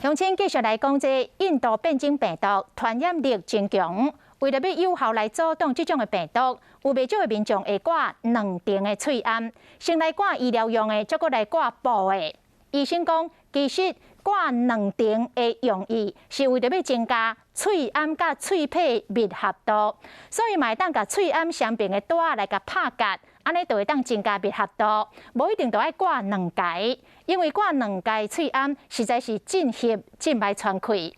鄉親繼續來講，這印度變種病毒傳染力真強，為著欲有效來阻擋這種的病毒，有袂少的民眾會掛兩層的喙罨，先來掛醫療用的，再閣來掛布的。醫生講，其實掛兩層的用意是為著欲增加喙罨佮喙皮密合度，所以嘛會當共喙罨雙邊的帶來共拍結，按呢就會當增加密合度，無一定著愛掛兩界，因為掛兩界喙罨實在是真翕真歹喘氣。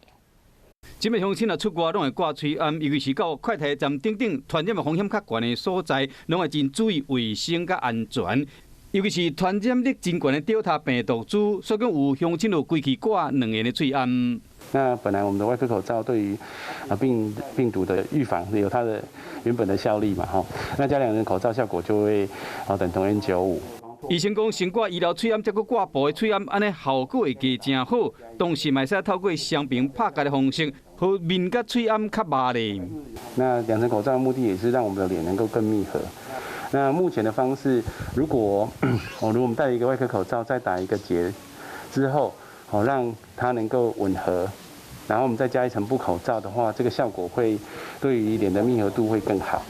這擺鄉親若出外攏會掛喙罨，尤其是到快遞站等等傳染的風險較懸的所在，攏會真注意衛生佮安全。尤其是傳染力真懸的 Delta 病毒株，所以講有鄉親就規氣掛兩個的喙罨。那本來我們的外科口罩對於病毒的預防有它的原本的效力嘛，吼。那加兩層口罩效果就會等同 N95。醫生講，先掛醫療喙罨，再閣掛布的喙罨，按呢效果會加誠好。同時嘛會使透過雙邊拍結的方式，予面佮喙罨較密咧。那兩層口罩的目的也是讓我們的臉能夠更密合。那目前的方式，如果我們戴一個外科口罩，再打一個結之後，好讓它能夠吻合，然後我們再加一層布口罩的話，這個效果會對於臉的密合度會更好。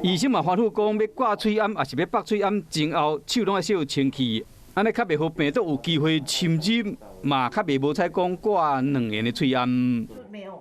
醫生嘛吩咐講，欲掛喙罨抑是欲縛喙罨，前後手攏愛小清氣，按呢較袂予病毒有機會侵入，嘛較袂無彩講掛兩個的喙罨。